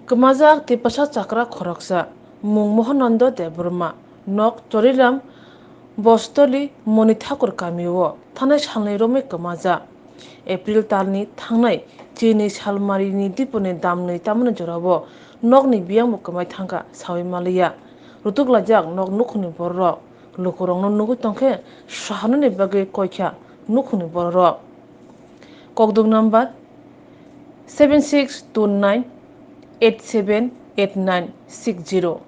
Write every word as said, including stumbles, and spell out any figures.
Kwmajak Tiprasa chakra khoroksa, mung Mohananda Debbarma, nok Choriram Bostoli Moni Thakur kamio thanai salnwi romwi kwmajak. April talni thangnai chini salmarini diponi damnwi tamani jorao nokni biyangbo kwmai thangkha sawi maliya. Rutuklaijak nok nukhungni bororok lukurokno nugwi tongkhe saharnani bagwi koikha nukhungni bororok. Kokduk number seven six two nine eight seven eight nine six zero.